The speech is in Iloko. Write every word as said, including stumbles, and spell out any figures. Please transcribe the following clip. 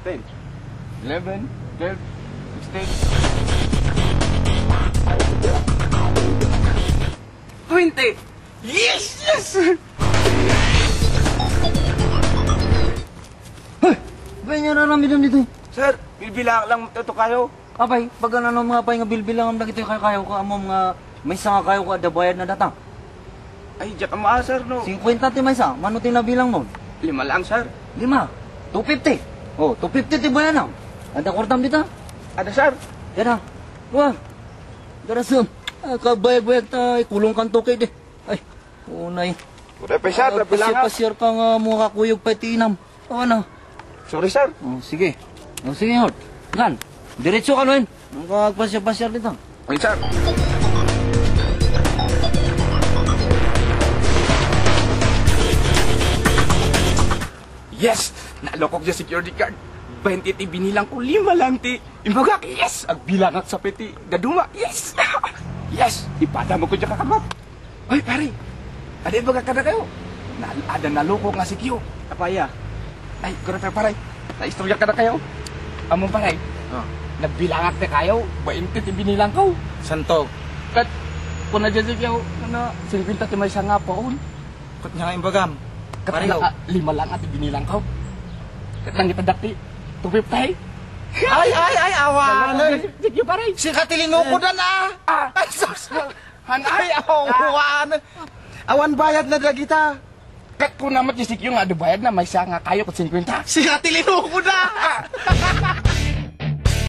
Eleven, twelve, sixteen. Twenty! Yes! Yes! Hoy! Bayan niya na namin dito. Sir, bilbilang lang ito kayo. Apay, pag ano mga pay nga bilbilang dagitoy kayo, kayo ka amom nga maysa nga kayo ka adda bayad na data. Ay, diyak ang maasar, no? Singkwenta ti maysa, mano ti nabilang mo? Lima lang, sir. Lima. Two fifty. Oh, two fifty ti bayanan. Adda kwartam dita? Ada, sir. Dada. Wa. Dada, sir. Ah, kabayag-bayag ta, ikulong kan toke di. Ay, unay. Wala pa, sir. Ah, nabilangan. Pasyar-pasyar ka nga, mga kakuyog pa iti inam. Awan na. Sorry, sir. Oh, sige. Oh, sige, Hort. Gan, diretso ka, Luen. Ang kagpasya-pasya dito. Ay, sir. Yes! Nalokok dyan security guard. Twenty ti binilang ko, lima lang ti imbagak. Yes! Agbilangak sa peti. Daduma. Yes! Yes! Ipada mo ko dyan kakamat. Ay, pare! Ada ibaga kada kayo? Na, ada naloko nga si Q. Apaya? Ay, kuna pa, pare. Naistorya kada kayo? Among pare. Oh. Nagbilangak na kayo, bainte ti binilang ko. Santo. Kat, kuna dyan si Q, ano, singkwenta ti maysa nga paon. Kat nga imbagam. Kat pare, na, oh. Ah, lima lang at binilang ko. Kat nang itadak ti two fifty. Ay, ay, ay, awan. Si Q, pare. Si Katilinoko dan, ah. Ah. Ay, sus. Han-, ay, awan. Awan bayad na dagita. Kat ko naman ti sikyo nga adu bayad na, maysa nga kayo kat singkwenta. Siya ti linuko na!